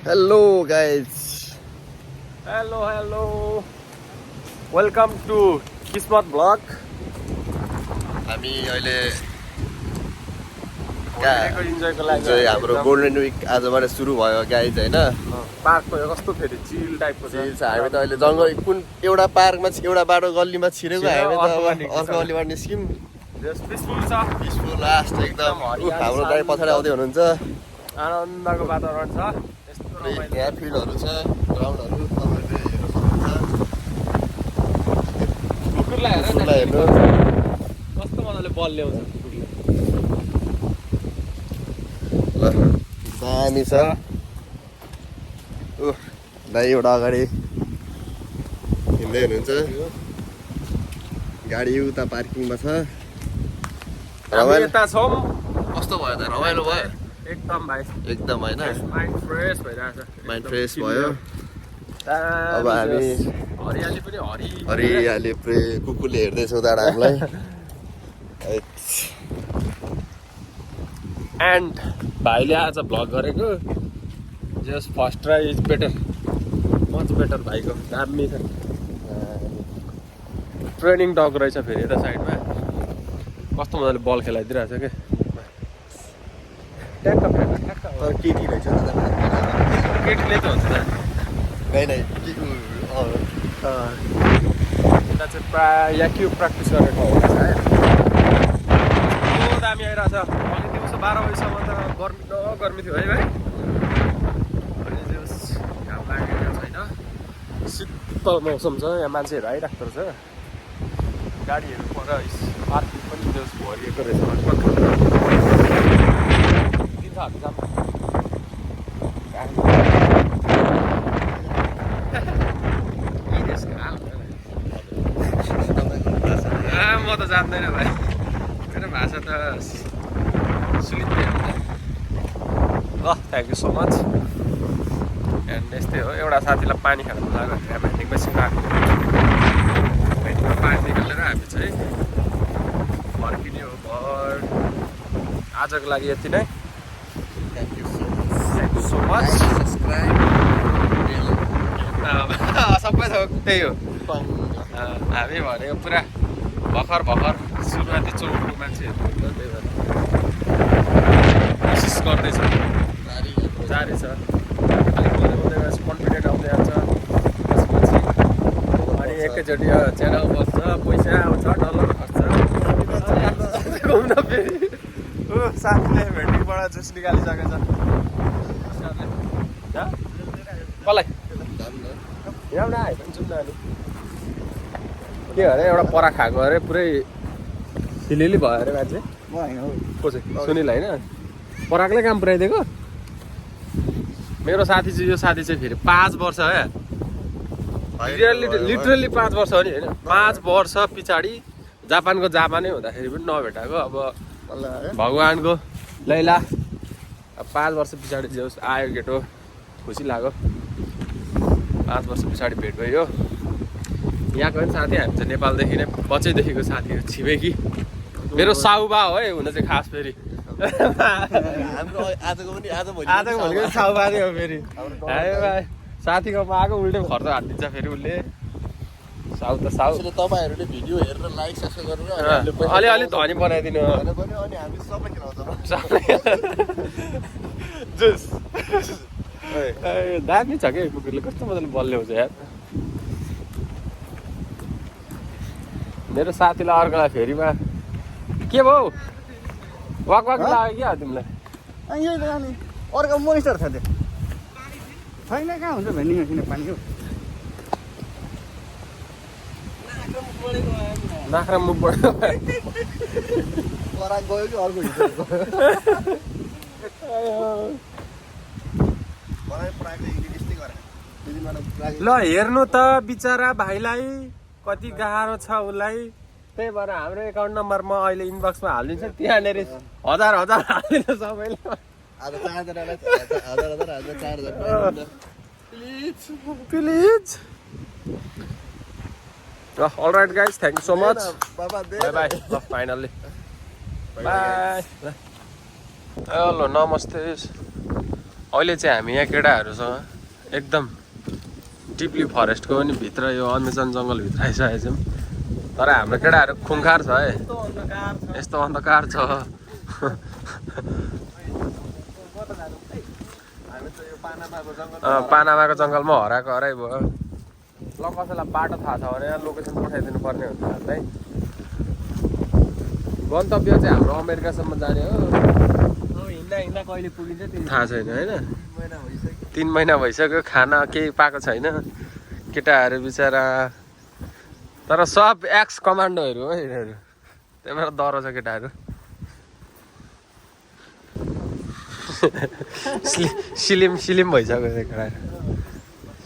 Hello guys. Hello. Welcome to Kismat Vlog. हामी अहिले इन्जोयको लागि हाम्रो गोल्डन विक आजबाट सुरु भयो गाइज हैन। पार्कको कस्तो फेरि चिल टाइपको छ। हामी त अहिले जंगल कुन एउटा पार्कमा एउटा बाटो गल्लीमा छिरेको हामी त अब अर्को गल्लीबाट निस्किम। पिसफुल छ, पिसफुल लास्ट एकदम हाम्रो गाडी पछाडि आउँदै हुनुहुन्छ। आनन्दको वातावरण छ। यस्तो रमाइलो यहाँ फिल्डहरु छ, ग्राउन्डहरु तपाईले हेर्न सक्नुहुन्छ। कुकुरलाई कुकुरलाई हेर्नु कस्तो मजाले बल ल्याउँछ कुकुरले। दामी छ। दाइ एउटा अगाडि हिँड्दै हुनुहुन्छ। गाडी उता पार्किङमा छ। रमाइलो यता छौँ। कस्तो भयो त? रमाइलो भयो एकदम भाइ, एकदम हैन। माइन्ड फ्रेस भइरहेछ। माइन्ड फ्रेस भयो। अब हामी हरियाली पनि हरियाली कुकुरले हेर्दैछौँ दाडा हामीलाई। एन्ड भाइले आज भ्लग गरेको just first try is better, much better. भाइको दामी छ। ट्रेनिङ डग रहेछ फेरि यता साइडमा। कस्तो मजाले बल खेलाइदिइरहेछ क्या। ट्याक्क केटी रहेछ केटीले त हुन्छ नै यता चाहिँ प्रायः याक्यु प्र्याक्टिस गरेको हो सायद। दामी आइरहेछ। अघि दिउँसो 12 बजीसम्म त गर्मी थियो है भाइ। अहिले चाहिँ घाम लागेको छैन, शीतल मौसम छ। यहाँ मान्छेहरू आइरहेको रहेछ। गाडीहरू पर पार्किङ पनि जस भरिएको रहेछ लगभग। दिन्छहरू जाम म त जान्दैन भाइ, मेरो भाषा त सुलिँदै हुन्छ। ल thank you so much. And यस्तै हो, एउटा साथीलाई पानी खानु मन लाग्यो भने भेन्डिङमा सिकाएको। भेन्डिङमा पानी निकालेर हामी चाहिँ फर्किने हो घर। आजको लागि यति नै। Thank you so much. सबै थोक त्यही हो। हामी भनेको पुरा भर्खर सुरुवाती चौकको मान्छेहरू हो, त्यही भएर कोसिस गर्दैछ। जारी छ। अलिक बोल्दै गएपछि कन्फिडेन्ट आउँदै जान्छ। त्यसपछि अनि एकैचोटि च्यानल बस्छ, पैसा आउँछ, डलर खर्च घुम्न। फेरि साथीले भेन्डिङबाट जुस निकालिसकेछ। कसलाई ल्याउन आयो भने जुन अलि के अरे एउटा परा खाएको अरे पुरै सिलिली भयो अरे मान्छे। को चाहिँ सुनिल होइन? पराकले काम पुऱ्याइदिएको। मेरो साथी चाहिँ यो साथी चाहिँ फेरि 5 वर्ष है, लिटरली 5 वर्ष हो नि होइन। 5 वर्ष पछाडि जापानको जापानै हुँदाखेरि पनि नभेटाएको। अब भगवान्को लैला 5 वर्ष पछाडि जे होस् आयो केटो, खुसी लाग्यो। 5 वर्ष पछाडि भेट भयो। यहाँको पनि साथी, हामी चाहिँ नेपालदेखि नै बच्चैदेखिको साथीहरू छिमेकी। मेरो साउबा हो है हुन चाहिँ खास फेरि। आजको भनेको साउबा नै हो फेरि। साथीको आएको उल्टै खर्च हालिदिन्छ फेरि उसले। साउ त साउ। तपाईहरुले भिडियो हेरेर लाइक सब्स्क्राइब गरेर अलि धनी बनाइदिनु। अनि हामी सबै खेलाउँछौँ। जुस दामी छ क्या कुकुरले, कस्तो मजाले बल ल्याउँछ यार। मेरो साथीलाई अर्कोलाई फेरिमा के भयो वाक लाग्यो क्या तिमीलाई? यही त अनि अर्को मोनिस्टर छ त्यो छैन। कहाँ हुन्छ भेन्डिङमा किन पानी हो? नाख्रा मुख बढ्यो। पराक गयो कि अर्को ल हेर्नु त बिचरा भाइलाई कति गाह्रो छ उसलाई। त्यही भएर हाम्रो एकाउन्ट नम्बर म अहिले इनबक्समा हालिदिन्छु। त्यहाँनिर 1000 हालिदिनु सबैले। Please. All right guys, thank you so much. By. ल फाइनल्ली बाई। हेलो नमस्ते। अहिले चाहिँ हामी यहाँ केटाहरूसँग एकदम डिपली फरेस्टको पनि भित्र यो अमेजन जङ्गलभित्र आइसकेको छौँ। तर हाम्रो केटाहरू खुङखार छ है, यस्तो अन्धकार छ। पानामाको जङ्गलमा हराएको हराइ भयो। ल कसैलाई बाटो थाहा छ भने लोकेसन पठाइदिनु पर्ने हुन्छ हामीलाई। गन्तव्य चाहिँ हाम्रो अमेरिकासम्म जाने हो। कहिले पुगिन्छ थाहा छैन होइन। 3 महिना भइसक्यो, खाना केही पाएको छैन केटाहरू बिचरा। तर सब एक्स कमान्डोहरू हो यिनीहरू, त्यही भएर डर छ केटाहरू। सिलिम भइसक्यो केटाहरू,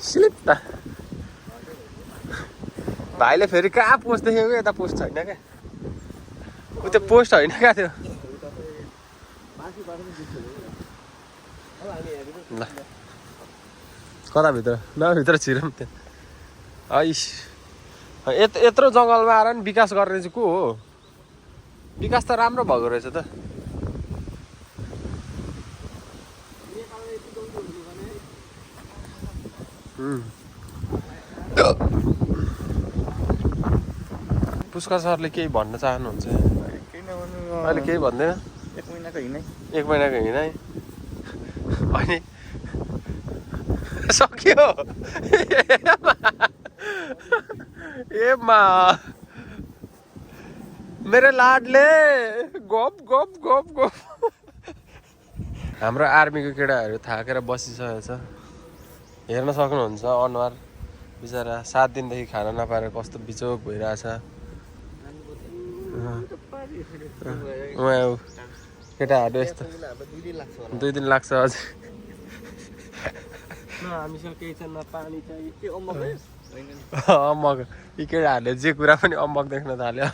स्लिप त। भाइले फेरि कहाँ पोस्ट देखेको, यता पोस्ट छैन क्या, ऊ त्यो पोस्ट होइन क्या त्यो। ल कताभित्र नभित्र छिरौँ त्यो। यत्रो जङ्गलमा आएर नि विकास गर्ने चाहिँ को हो? विकास त राम्रो भएको रहेछ त। पुष्कर सरले केही भन्न चाहनुहुन्छ? अहिले केही भन्दैन। 1 महिनाको हिँडाइ। 1 महिनाको हिँडाइ अनि सक्यो। ए मा मेरो लाडले गप गप गप गप। हाम्रो आर्मीको केटाहरू थाकेर बसिसकेको छ। हेर्न सक्नुहुन्छ अनुहार बिचरा 7 दिनदेखि खाना नपाएर कस्तो बिचोक भइरहेछ। केटाहरू यस्तो 2 दिन लाग्छ अझै। हामीसँग केही छ न पानी चाहिँ के अम्बक अम्बक। यी केटाहरूले जे कुरा पनि अम्बक देख्न थाल्यो।